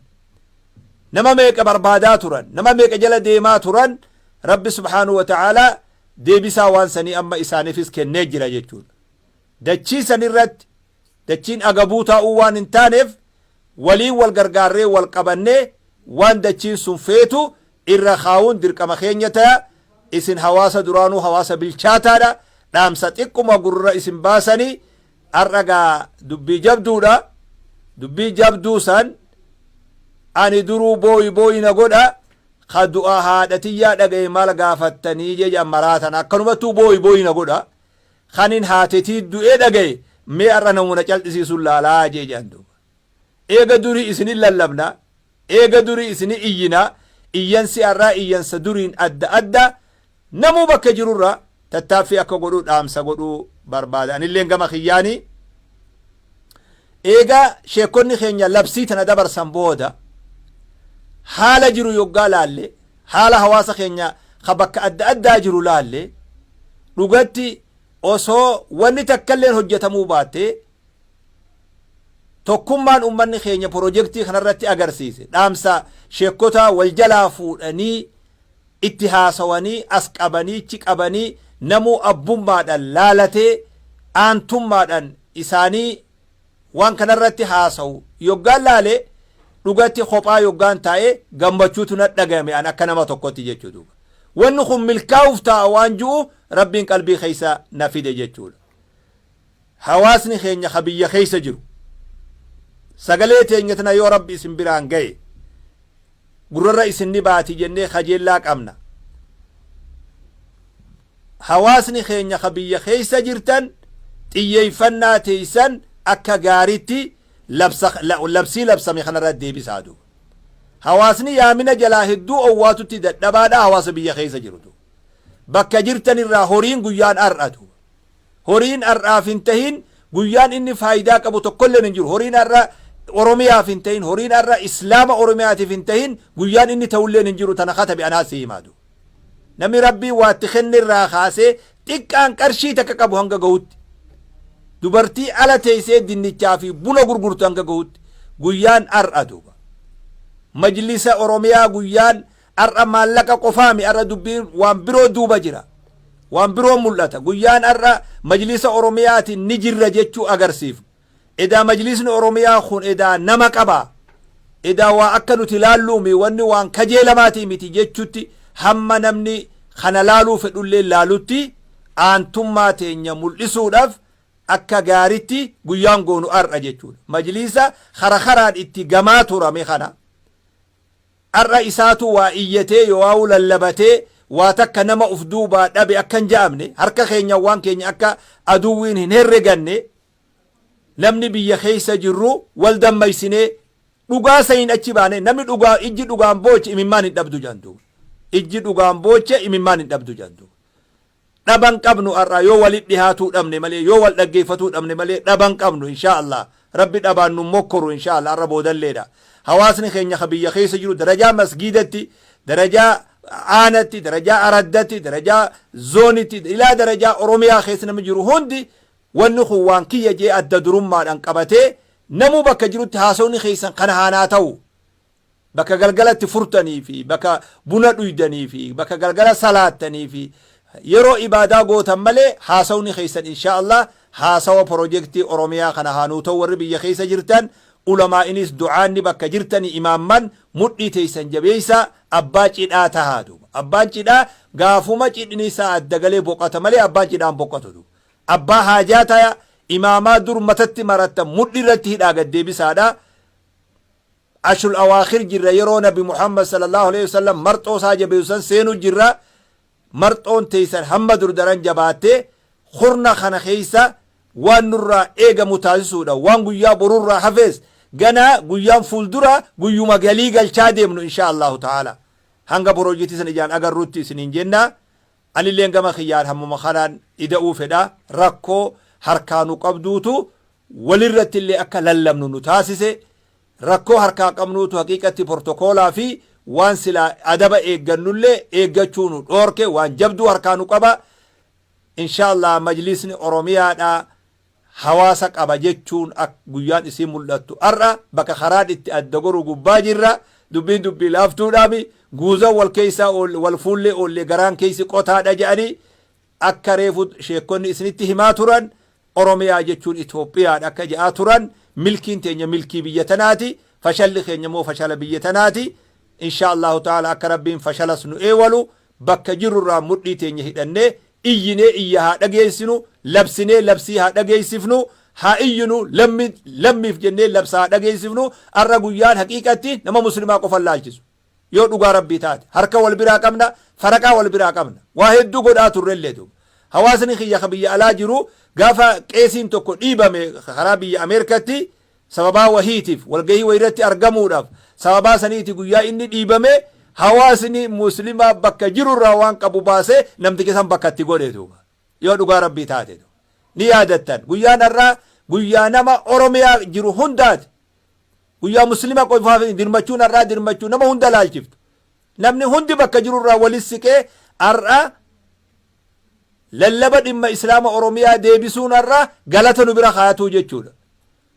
nama meeqa barbaadaa turan, nama meeqa jala deemaa turan, Rabbi subhaanahu wa ta'aalaa deebisaa waan sanii amma isaaniifis kennee jira jechuudha. Dachii sanirratti dachiin agabuu taa'uu waan hin taaneef, waliin wal gargaarree wal qabannee waan dachiin sun feetu irra kaa'uun dirqama keenya ta'a. Isin hawaasa duraanuu hawaasa bilchaataadha. Dhaamsa xiqquma gurra isin baasanii har'a gaa dubbii jabduudha. Dubbii jabduu san ani duruu booyi booyi na godha. Ka du'a haadha tiyyaa dhagaye maal gaafattanii jeja maraatan akkanumattuu booyi booyi na godha. Kanin haatetii du'ee dhagaye mee har'a namuma cal'isiisuun laalaa jee jedhan duuba. Eega durii isinin lallabna, eega durii isinin iyyina, iyyansi har'aa iyyansa duriin adda adda, namuu bakka jirurra tattaaffii akka godhuu dhaamsa godhuu barbaada. Anilleen gama kiyyaanii eega sheekonni keenya labsii tana dabarsan booda haala jiru yoggaa laalle, haala hawaasa keenya ka bakka adda addaa jiru laalle, dhugatti osoo wanni takkalleen hojjetamuu baatte tokkummaan ummanni keenya pirojektii kanarratti agarsiise, dhaamsa sheekota wal jalaa fuudhanii itti haasawanii as qabanii chi qabanii namuu abbummaadhaan laalatee aantummaadhaan isaanii waan kanarratti haasawu yoggaan laale, dhugatti kophaa yoggaan taa'e gammachuutu na dhagame an akka nama tokkotti jechuu duuba. Wanni kun milkaa'uuf taa'a waan ji'u Rabbiin qalbii keessa na fide jechuudha. Hawaasni keenya ka biyya keessa jiru sagalee teenya tana yoo Rabbi isin biraan ga'e gurrarra isin ni baati jennee kajeellaa qabna. Hawaasni keenya ka biyya keessa jirtan xiyyeeffannaa teessan akka gaariitti labsii labsame kanarra deebisaa duuba. Hawaasni yaamina jalaa hedduu owwaatutti dadhabaadha hawaasa biyya keessa jiru. Bakka jirtan irraa horiin guyyaan har'atu. Horiin har'aaf hin tahin guyyaan inni faayidaa qabu tokkolleen hin jiru. Horiin har'a Oromiyaaf hin tahin, horiin har'a Islaama Oromiyaatiif hin tahin guyyaan inni ta'ulleen hin jiru, tana katabi anaa si himaa duuba. Namni Rabbii waatti kenne irraa kaasee xiqqaan qarshii takka qabu hanga gahutti, dubartii ala teessee dinnichaa fi buna gurgurtu hanga gahutti guyyaan har'a duuba. Majlisa Oromiyaa guyyaan har'a maallaqa qofaami, har'a dubbiin waan biroo duuba jira. Waan biroo mul'ata. Guyyaan har'a Majlisa Oromiyaatiin ni jirra jechuu agarsiifnu. Edaa Majlisni Oromiyaa kun edaa nama qaba. Edaa waa akka nuti laalluumi wanni waan kajeelamaatii miti jechutti hamma namni kana laaluu fedhullee laalutti aantummaa teenya mul'isuudhaaf akka gaaritti guyyaan goonu har'a jechuudha. Majlisa kara karaan itti gamaa turame kana. Har'a isaatu waa iyyatee yoo'aa'uu lallabatee Waa takka nama uf duubaa dhabe akka hin ja'amne, harka keenyaan waan keenya akka aduwwiin hin herreganne, namni biyya keessa jirru wal dammaysinee dhugaa saniin achi baane. Namni dhugaa, ijji dhugaan booche imimmaan hin dhabdu jedhan duuba. Ijji dhugaan booche imimmaan hin dhabdu jedhan duuba. Dhaban qabnu har'a, yoo walit dhihaatuu dhabne malee, yoo wal dhaggeeffatuu dhabne malee dhaban qabnu. Inshaa Allah Rabbi dhabaan nu mokkoru, inshaa Allah. Har'a boodalleedha. Hawaasni keenya ka biyya keessa jiru darajaa masgiidatti, darajaa aanatti, darajaa araddatti, darajaa zoonitti, ilaa darajaa Oromiyaa keessa namni jiru hundi wanni kun waan kiyya jee adda durummaadhaan qabatee, namuu bakka jirutti haasawni keessan kana haanaa ta'u. Bakka galgalatti furtanii fi bakka buna dhuydanii fi bakka galgala salaattanii fi yeroo ibaadaa gootan malee, haasawni keessan insha Allah haasawa pirojektii Oromiyaa kana haa nuu ta'u. Warri biyya keessa jirtan, ulamaa'inis, du'aanni bakka jirtanii, imaamman, mudhii teessan jabeessa, abbaa cidhaa tahaa duuba. Abbaan cidhaa gaafuma cidhni isaa adda galee boqata malee abbaan cidhaan boqatu duuba. Abbaa haajaa taya, imaamaa dur matatti marattan mudhii irratti hidhaa gad deebisaadha. Ashrul awaakhir jirra, yeroo Nabi Muhammad sallallahu alaihi wasallam marxoo isaa jabeessu san seenu jirra. Marxoon teessan hamma dur daran jabaattee kurna kana keessa waan nurraa eegamu taasisuudha. Waan guyyaa borurraa hafees ganaa guyyaan fuuldura guyyuma galii galchaa deemnu, insha Allahu ta'ala, hanga piroojeektii san ijaan agarrutti isiniin jenna. Anilleen gama kiyyaan hammuma kanaan ida'uu fedha. Rakkoo harkaa nu qabduutu walirratti illee akka lallabnu nu taasise. Rakkoo harkaa qabnuutu haqiiqatti portokoolaa fi waan silaa adaba eeggannullee eeggachuu nu dhoorke. Waan jabduu harkaa nu qaba. Inshaallah majlisni Oromiyaadha hawaasa qaba jechuun ak guyyaan isiin mul'attu har'a. Bakka karaan itti adda goru gubbaa jirra. Dubbiin dubbii laaftuudhaami. Guuzan wal keessaa wal fuullee oollee garaan keessi qotaadha jedhanii, akka reefu sheekonni isinitti himaa turan, Oromiyaa jechuun Itoophiyaadha akka jedhaa turan, milkiin teenya milkii biyya tanaati, fashalli keenya immoo fashala biyya tanaati. Insha Allahu ta'ala akka Rabbiin fashalas nu eewalu, bakka jirrurraa mudhii teenya hidhannee iyyinee iyya haa dhageessinu, labsinee labsii haa dhageessifnu, haa iyyinu, lammi lammiif jennee labsa haa dhageessifnu. Har'a guyyaan haqiiqatti nama muslimaa qofa laalchisu. Yoo dhugaa Rabbii taate, harka wal biraa qabna, faraqaa wal biraa qabna, waa hedduu godhaa turrellee duuba. Hawaasni kiyya ka biyya alaa jiru gaafa qeesiin tokko dhiibame karaa biyya Ameerikatti sababaa wahiitiif walgahii wayirratti argamuudhaaf, sababaa saniiti guyyaa inni dhiibame hawaasni muslimaa bakka jirurraa waan qabu baasee namticha san bakka itti godhe duuba. Yoo dhugaa Rabbii taate ni yaadattan. Guyyaan har'aa guyyaa nama Oromiyaa jiru hundaati. Guyyaa muslima qofaaf dirmachuun har'aa dirmachuu nama hunda laalchiftu. Namni hundi bakka jirurraa walis siqee har'a lallaba dhimma Islaama Oromiyaa deebisuun har'a galata nu bira kaayatuu jechuudha.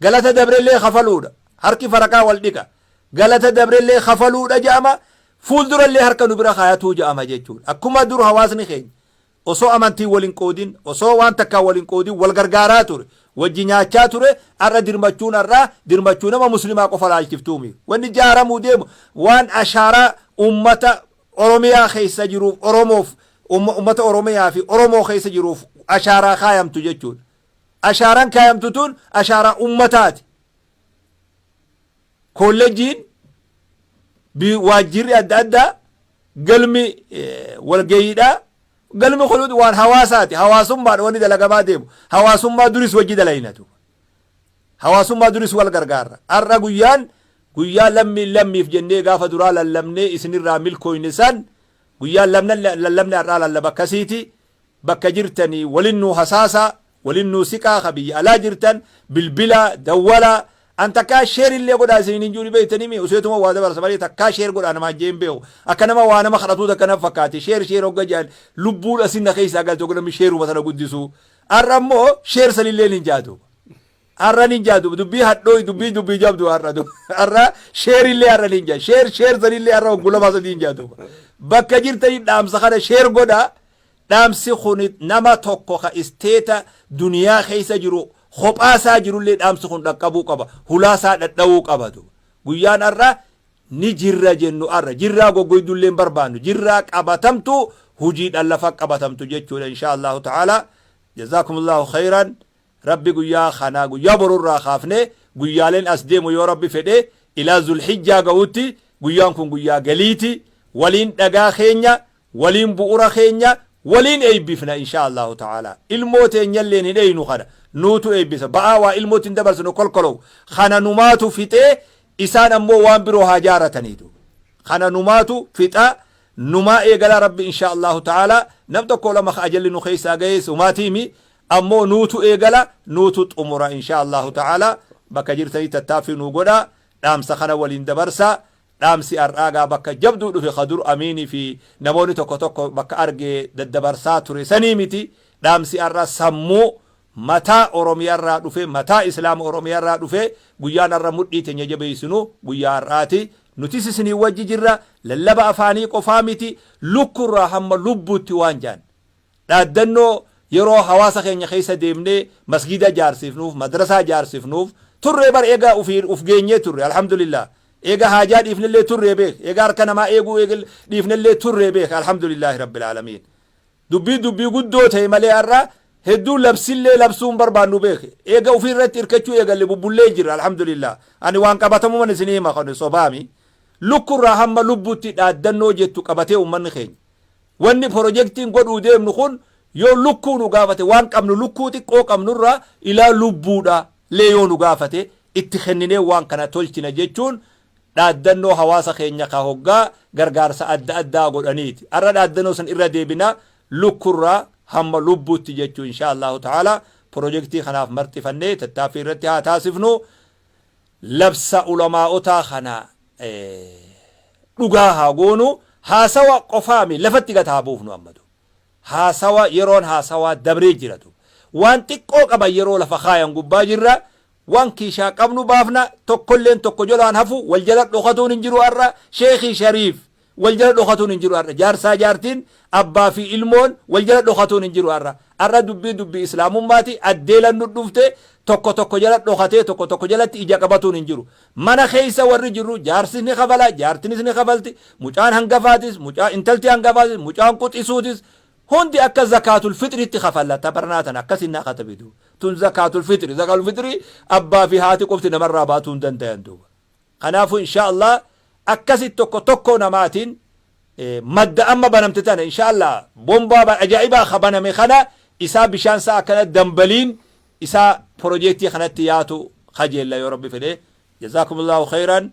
Galata dabrellee kafaluudha. Harki faraqaa wal dhiqa. Galata dabrellee kafaluudha jedhama. Fuuldurallee harka nu bira kaayatuu jedhama jechuudha. Akkuma dur hawaasni keenya osoo amantiin wal hin qoodin, osoo waan takkaan wal hin qoodin wal gargaaraa ture, wajji nyaachaa ture, har'a dirmachuun har'aa dirmachuu nama muslimaa qofa laalchiftuumi. Wanni jaaramuu deemu waan ashaaraa ummata Oromiyaa keessa jiruuf Oromoof, ummata Oromiyaa fi Oromoo keessa jiruuf ashaaraa kaayamtu jechuudha. Ashaaraan kaayamtu tun ashaaraa ummataati. Koolleejjiin, waajjirri adda addaa, galmi walgayiidha. Galmi kun waan hawaasaati. Hawaasummaadha wanni dalagamaa deemu. Hawaasummaa duris wajji dalaynatu. Hawaasummaa duris wal gargaarra. Har'a guyyaan guyyaa lammiin lammiif jennee gaafa duraa lallabnee isinirraa milkooyne san, guyyaan lallabne har'aa lallaba akkasiiti. Bakka jirtanii walin nuu hasaasa, walin nuu siqaa. Ka biyya alaa jirtan bilbila dawwala. An takkaa share illee godhaa isin hin jiru beektanii mi useetuma waa dabarsa malee takkaa share godhaa namaan jeen beeku. Akka nama waa nama kadhatuu takka na fakkaate. Share share hogga jedhan lubbuun asin na keessaa galte, hogga namni sheeruma sana guddisu. Har'a immoo share sanillee hin jaatu. Har'a ni jaatu dubbii hadhoo, dubbii dubbii jabdu har'a. Har'a share illee har'a ni jaatu. Share share sanillee har'a hoggulamaa sadii hin jaatu. Bakka jirtanii dhaamsa kana share godhaa. Dhaamsi kun nama tokko ka isteeta duniyaa keessa jiru kophaasaa jirullee dhaamsi kun dhaqqabuu qaba. Hulaasaa dhadha'uu qaba. Guyyaan har'a ni jirra jennu har'a. Jirraa goggoydullee hin barbaannu. Jirraa qabatamtu, hujiidhaan lafa qabatamtu jechuudha, insha Allahu ta'ala. Jazaakumullahu khayran. Rabbi guyyaa kana guyyaa borurraa kaafne guyyaaleen as deemu yoo Rabbi fedhe ilaa Zulhijjaa ga'utti guyyaan kun guyyaa galiiti. Waliin dhagaa keenya. Waliin bu'ura keenya waliin eebbifna insha Allahu ta'ala. Ilmoo teenyalleen hin eeynu, kana nuutu eebbisa. Ba'aa waa ilmootti hin dabarsinu kolkolow. Kana numaatu fixee, isaan ammoo waan biroo haa jaarataniitu. Kana numaatu fixa, numaa eegala. Rabbi insha Allahu ta'ala nam tokko lama ka ajalli nu keessaa ga'ee sumaatiimi, ammoo nuutu eegala, nuutu xumura insha Allahu ta'ala. Bakka jirtanii tattaaffii nuu godha, dhaamsa kana waliin dabarsa. Dhaamsi har'aagaa bakka jabduu dhufe, kadur Amiinii fi namoonni tokko tokko bakka argee daddabarsaa ture sanii miti. Dhaamsi har'a sammuu mataa Oromiyaarraa dhufe, mataa Islaama Oromiyaarraa dhufe. Guyyaan har'a mudhii teenya jabeessinu guyyaa har'aati. Nutis isinii wajji jirra. Lallaba afaanii qofaa miti, lukkurraa hamma lubbuutti waan jaan dhaaddannoo yeroo hawaasa keenya keessa deemnee masgiida jaarsifnuuf, madrasaa jaarsifnuuf turree bar. Eega ufii uf geenyee turre, alhamdulillah. Eega haajaa dhiifnellee turree beek, eega harka namaa eeguu dhiifnellee turree beek, alhamdulillahi rabbil aalamiin. Dubbii dubbii guddoo ta'e malee har'a hedduu labsillee labsuu hin barbaannu beek. Eega ufii irratti hirkachuu eegalle bubbullee jira, alhamdulillah. Ani waan qabatamuman isinii hima, kan sobaami. Lukkurraa hamma lubbuutti dhaaddannoo jettu qabatee ummanni keenya, wanni pirojektiin godhuu deemnu kun yoo lukkuu nu gaafate, waan qabnu lukkuu xiqqoo qabnurraa ilaa lubbuudha lee yoo nu gaafate itti kenninee waan kana tolchina jechuun dhaaddannoo hawaasa keenya ka hoggaa gargaarsa adda addaa godhaniiti. Har'a dhaaddannoo san irra deebina, lukkurraa hamma lubbuutti jechuu. Insha Allahu ta'ala pirojektii kanaaf marxifannee tattaaffii irratti haa taasifnu. Labsa ulamaa'otaa kana dhugaa haa goonu. Haasawa qofaami lafatti gad haa buufnu ammatu. Haasawa yeroon haasawaa dabree jiratu. Waan xiqqoo qaban yeroo lafa kaayan gubbaa jirra. Waan kiishaa qabnu baafna, tokkolleen tokko jolaan hafu. Wal jala dhokatuun hin jiru har'a. Sheekii shariif wal jala dhokatuun hin jiru har'a. Jaarsaa jaartiin, abbaa fi ilmoon wal jala dhokatuun hin jiru har'a. Har'a dubbii dubbii islaamummaati addeelan nu dhufte. Tokko tokko jala dhokatee tokko tokko jalatti ija qabatuun hin jiru. Mana keessa warri jirru, jaarsis ni kafala, jaartinis ni kafalti, mucaan hangafaatis, mucaa intalti hangafaatis, mucaan quxisuutis, hundi akka zakaatul fixritti kafalla. Tabarnaa tana akkasin naa katabitu tun zakaatul fixri. Zakaatul fixri abbaa fi haati qofti namarraa baatuu hin dandayan duuba. Kanaafuu insha Allah akkasi tokko tokko namaatiin madda amma banamte tana, insha Allah bombaa ajaa'ibaa ka baname kana isaa bishaan isaa akkana dambaliin isaa projektii kanatti yaatu kajeella yoo Rabbi fedhe. Jazaakumullahu khayran.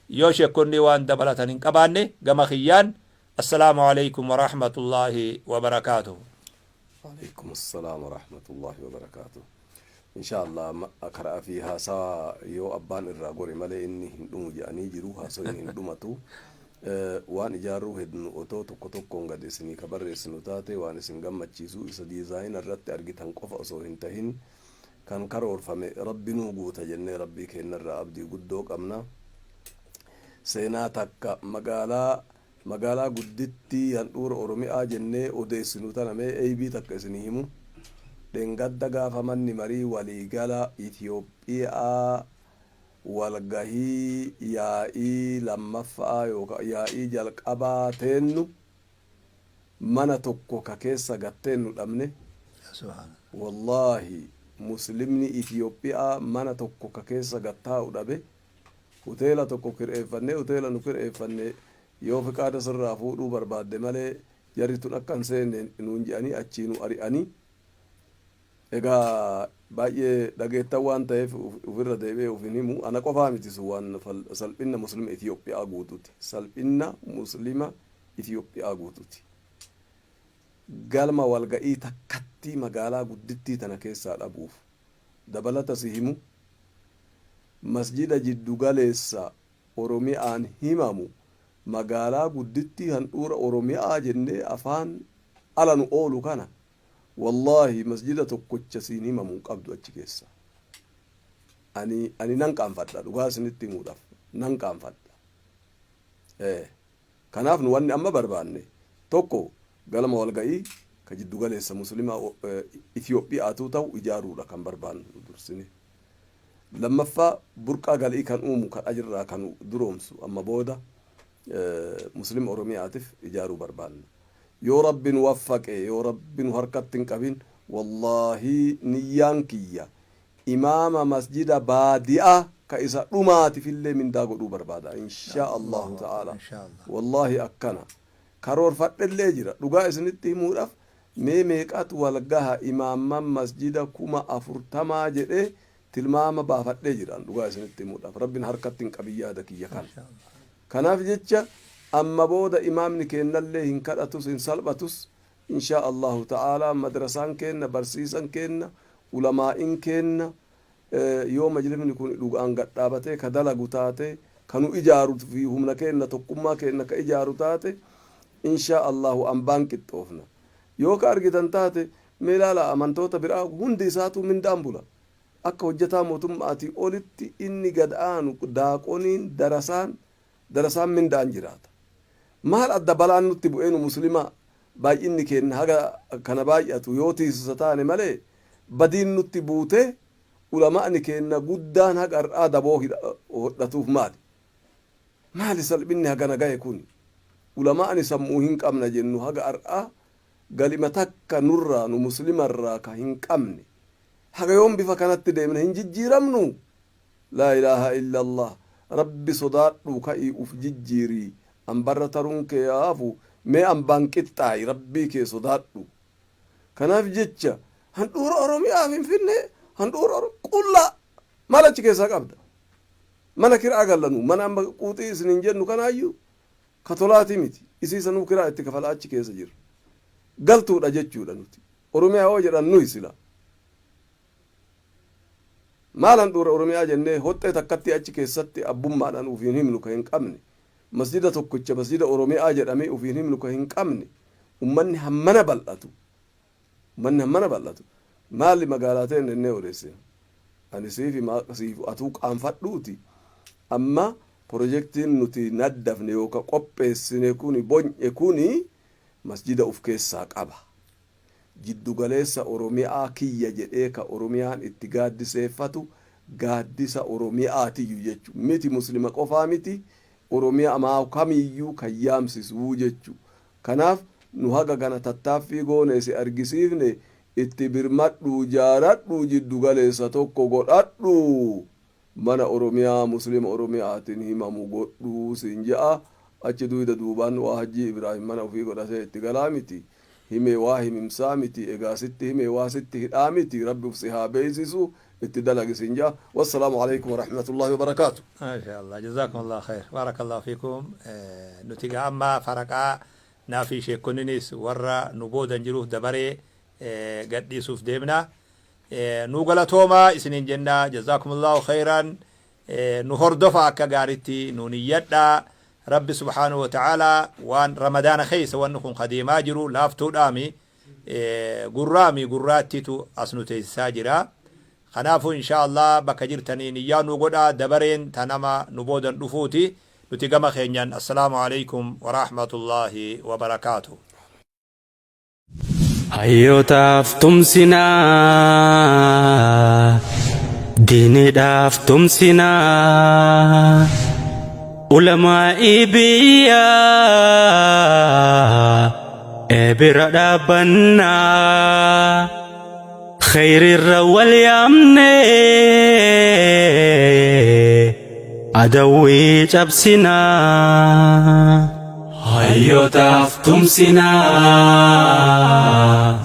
Yoo sheekonni waan dabalatan hin qabaanne, gama kiyyaan assalaamu alaykum warahmatullaahi wabarakaatuh. Alaikum assalam warahmatullahi wabarakatuh. Insha Allah karaa fi haasaa yoo abbaan irraa gore malee inni hin dhumu jedhanii jiru. Haasawni hin dhumatu. Waan ijaarruu hednu otoo tokko tokkoon gad isinii ka barreessinu taate, waan isin gammachiisu isa diizaayina irratti argitan qofa osoo hin tahin kan karoorfame Rabbi nuu guuta jennee Rabbii keenyarraa abdii guddoo qabna. Seenaa takka magaalaa magaalaa guddittii handhuura Oromiyaa jennee odeessinu tana mee eeybii takka isinii himu. Dhengadda gaafa manni marii waliigala Itoophiyaa walgahii yaa'ii lammaffaa yookaan yaa'ii jalqabaa teennu, mana tokko ka keessa gatteennu dhabne. Wallaahi, muslimni Itoophiyaa mana tokko ka keessa gattaa'u dhabe. Hoteela tokko kireeffannee, hoteela nu kireeffanne yoo fiqaada sirraa fuudhuu barbaadde malee jarri tun akka hin seenne nuun jedhanii achii nu ari'anii. Egaa baay'ee dhageettan waan ta'eef ofirra deebi'ee of hin himu. Ana qofaa miti, sun waan salphina muslima Itoophiyaa guututi, salphina muslima Itoophiyaa guututi. Galma walga'ii takkattii magaalaa guddittii tana keessaa dhabuuf. Dabalata si himu, masjida jiddu galeessa Oromiyaan himamu, magaalaa guddittii handhuura Oromiyaa jennee afaan ala nu oolu kana, wallaahi masjida tokkocha siin himamu hin qabdu achi keessa. Ani nan qaanfadha, dhugaa isinitti himuudhaaf nan qaanfadha. Kanaaf nu wanni amma barbaanne tokko galma walga'ii ka jiddu galeessa muslima Itoophiyaatu ta'u ijaaruudha kan barbaannu nu dursine. Lammaffaa, burqaa galii kan uumu, kan ajirraa kan duroomsu amma booda muslima Oromiyaatiif ijaaruu barbaanna. Yoo Rabbi nu waffaqe, yoo Rabbi nu harkatti hin qabin, wallaahi niyyaan kiyya imaama masjida baadiyaa ka isa dhumaatifillee mindaa godhuu barbaada insha Allahu ta'ala. Wallaahi akkana. Karoorfadhellee jira. Dhugaa isinitti himuudhaaf, mee meeqatu wal gaha imaamman masjida 40,000 jedhee tilmaama baafadhee jira. Dhugaa isinitti himuudhaaf, Rabbiin harkatti hin qabin yaada kiyya kana. Kanaaf jecha amma booda imaamni keennallee hin kadhatus, hin salphatus, insha Allahu ta'ala. Madrasaan keenna, barsiisan keenna, ulamaa'in keenna, yoo majlifni kun dhugaan gadhaabatee ka dalagu taate, ka nu ijaaru fi humna keenna, tokkummaa keenna ka ijaaru taate, insha Allahu ambaan qixxoofna. Yoo ka argitan taate, mee ilaala, amantoota biraa hundi isaatu mindaan bula. Akka hojjetaa mootummaatii olitti inni gad aanu, daaqoniin, darasaan mindaan jiraata. Maal adda balaan nutti bu'ee nu muslimaa baay'inni keenya haga kana baay'atu? Yoo tiisisa taane malee badiin nutti buutee ulamaa'ni keenya guddaan haga har'aa daboo hodhatuuf maali? Maali salphinni hagana gahe kuni? Ulamaa'ni sammuu hin qabna jennu haga har'aa galima takka nurraa, nu muslimarraa ka hin qabne, haga yoom bifa kanatti deemna? Hin jijjiiramnu? Laa ilaaha illa Allah. Rabbi sodaadhu, ka'ii uf jijjiirii. Ambarra taruun kee haafu, mee ambaan qixxaayi, Rabbii kee sodaadhu. Kanaaf jecha handhuura Oromiyaa, Finfinnee, handhuura qullaa maal achi keessaa qabda? Mana kiraa gallanu, mana amma quuxii isinin jennu kanaayyuu ka tolaatii miti. Isii sanuu kiraa itti kafalaa achi keessa jira. Galtuudha jechuudha nuti. Oromiyaa yoo jedhan nuyi sila maal handhuura Oromiyaa jennee hoxxee takkatti achi keessatti abbummaadhaan ufiin himnu ka hin qabne, masjida tokkicha masjida Oromiyaa jedhamee ufiin himnu ka hin qabne, ummanni hammana bal'atu, ummanni hammana bal'atu maali magaalaa ta'e jennee odeessina? Ani siifi siif atuu qaanfadhuuti. Amma pirojektiin nuti naddafne yookaan qopheessine kuni, bonye kuni, masjida uf keessaa qaba. Jiddugaleessa Oromiyaa kiyya jedhee ka Oromiyaan itti gaaddiseeffatu, gaaddisa Oromiyaatiyyu jechu miti, muslima qofaa miti, Oromiyaa maa kamiyyuu kan yaamsisuu jechu. Kanaaf nu haga kana tattaaffii goone si argisiifne. Itti birmadhu, jaaradhu, jiddugaleessa tokko godhadhu, mana Oromiyaa muslima Oromiyaatiin himamu godhuu siin je'a. Achi duyda duubaan waa Hajjii Ibraahim mana ofii godhatee itti galaa miti, himee waa himimsaa miti, egaa sitti himee waa sitti hidhaa miti. Rabbi uf si haa beeysisu, itti dalagi siin je'a. Wassalaamu alaikum warahmatullaahi wabarakaatu. Maasha Allah, jazakum Allah khair, barakallahu fiikum. Nuti gaa amma faraqaa naa fi sheekkonninis warra nu boodan jiruuf dabaree gadhiisuuf deemna. Nu galatoomaa isiniin jenna, jazakumullahu khairan. Nu hordofa, akka gaaritti nu niyyadha. Rabbi subhaanahu wa ta'ala waan Ramadaana keessa wanni kun kadeemaa jiru laaftuudhaami, gurraami gurraattitu as nu teessisaa jira. Kanaafuu insha Allah bakka jirtanii niyyaa nu godha. Dabareen ta nama nu boodan dhufuuti. Nuti gama keenyan assalaamu alaikum wa rahmatullahi wa barakaatu. Hayyootaaf tumsinaa, diiniidhaaf tumsinaa, ulamaa'ii biyyaa bira dhaabbannaa, kheyrirra wal yaamnee adawwii cabsinaa. Hayyootaaf tumsinaa.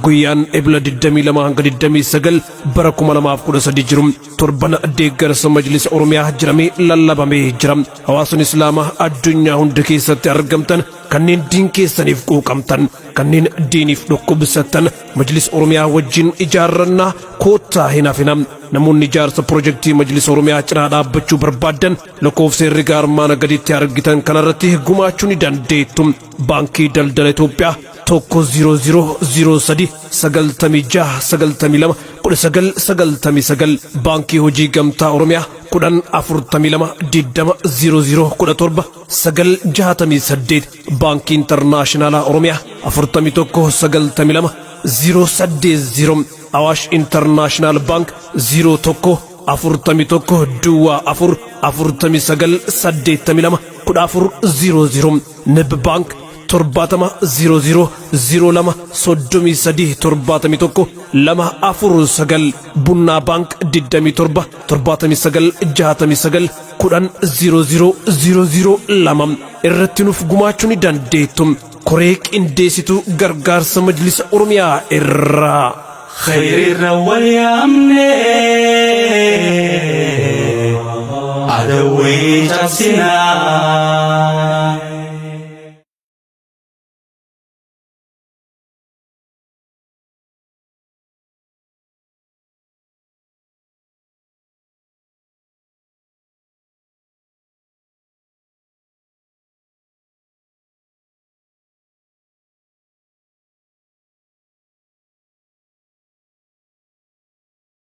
Guyyaan Ebla 22 hanga 29 bara 2013 jiru torban deeggarsa Majlisa Oromiyaa jedhamee lallabamee jira. Hawaasni Islaamaa addunyaa hunda keessatti argamtan, kanneen diin keessaniif quuqamtan, kanneen diiniif dhukkubsattan, Majlisa Oromiyaa wajjin ijaarrannaa koottaa hin hafina. Namoonni ijaarsa pirojektii Majlisa Oromiyaa cinaa dhaabbachuu barbaaddan lakkoofsa herrega armaan gaditti argitan kanarratti gumaachuu ni dandeettu. Baankii Daldala Itoophiyaa, 10003 96 92 19 99. Baankii Hojii Gamtaa Oromiyaa, 10 42 20 00 17 9 68. Baankii Intarnaashinaalaa Oromiyaa, 41 92 0 80. Awaash Intarnaashinaal Baank, 01 41 duwwaa 4 49 82 14 00. Nib Baank, 70 00 02 33 71 2 4 9. Bunnaa Baank, 27 79 69 10 00 00 2 irratti nuuf gumaachuu ni dandeettu. Koree qindeessituu gargaarsa Majlisa Oromiyaa irraa. Khayrirra wal yaamne adawwii cabsinaa.